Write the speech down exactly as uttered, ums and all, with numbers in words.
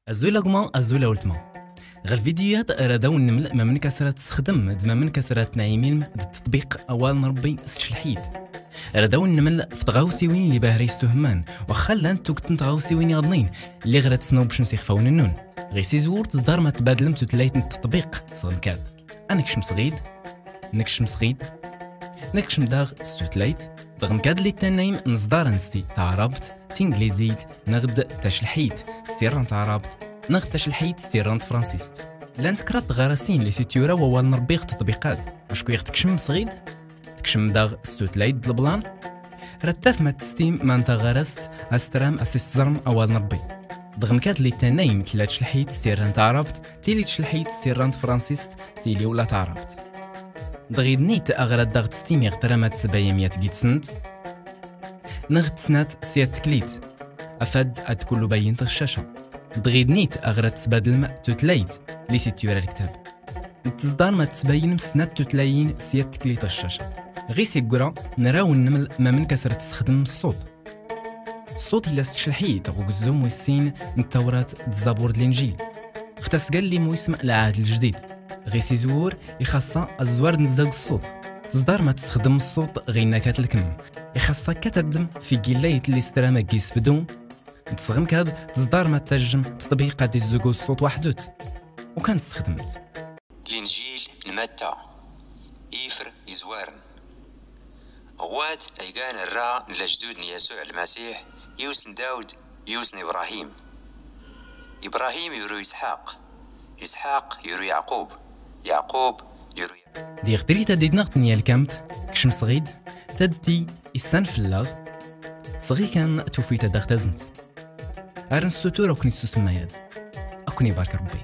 Azul a gma, azul a wltma. Ɣer lvidyuya-d rad awn-nml mamnk asra tsxdm d mamnk asra tnɛimilm d tṭbiq awal n rbbi s tclḥit. Rad awn-nml f tɣawsiwin lli bahra istuhmman, waxxa llan tugt n tɣawsiwin iɣḍnin lli ɣra tsnw bcms ixfawn-nnun. Ɣis izwur tẓḍarm ad tbadlm tutlayt n tṭbiq s ɣmkad. Ankcm sɣid. Nkcm sɣid. Nkcm daɣ s tutlayt. Dɣ mkad lli tannayim nẓḍarn s taɛrabt, tinglizit, nɣd taclḥit s tirra n taɛrabt, nɣd taclḥit s tirra n tfransist. Llant kraḍ tɣarasin lli s-ittyura wawal n rbbi ɣ tṭbiqat. Acku iɣ tkcm sɣid, tkcm daɣ s tutlayt d lblan, rad tafm ad tstim man taɣarast, as-tram as-istẓrm awal n rbbi. Dɣ mkad lli tannayim tlla tclḥit s tirra n taɛrabt, tili tclḥit s tirra n tfransist, tili ula taɛrabt. Dɣ idnit aɣrad daɣ tstim iɣ tram ad tsbayim yat gitsnt, nɣd tsnat s yat tklit, afad ad kull ubayyint ɣ ccaca. Dɣ idnit aɣrad tsbadlm tutlayt lli s-ittyura lktab. Tẓḍarm ad tsbaynm snat tutlayin s yat tklit ɣ ccaca. Ɣis iggra nra awn-nml mamnk asra tsxdm ṣṣut. Ṣṣut illa s tclḥit ɣ ugzzum wis sin n ttawrat d ẓẓabur d linjil, ɣ tasgalli n wism lɛahd ljdid. Ɣis izwur ixaṣṣa azzwar d nzzag ṣṣut. Tẓḍarm ad tsxdm ṣṣut ɣ inna kat lkm. Ixaṣṣa kat addm f igillayt lli s-tram ag isbdu. Tsɣ mkad tẓḍarm ad tajjm tṭbiq ad izzugu ṣṣut waḥdut. Ukan tsxdmt. Linjil n matta. Ifr izwarn. Ɣwat aygan rra n ljdud n yasuɛ lmasiḥ, yiwes n dawd, yiwes n ibrahim. Ibrahim yuru isḥaq. Isḥaq yuru yaɛqub. Yaɛqub yuru. Diɣ trit ad idnɣ tnya lkamt. Kcm sɣid. Tadti issan fllaɣ. Sɣi kan tufit ad aɣ taznt. Ar nssutur akw nissusm mayad. Akw nibark rbbi.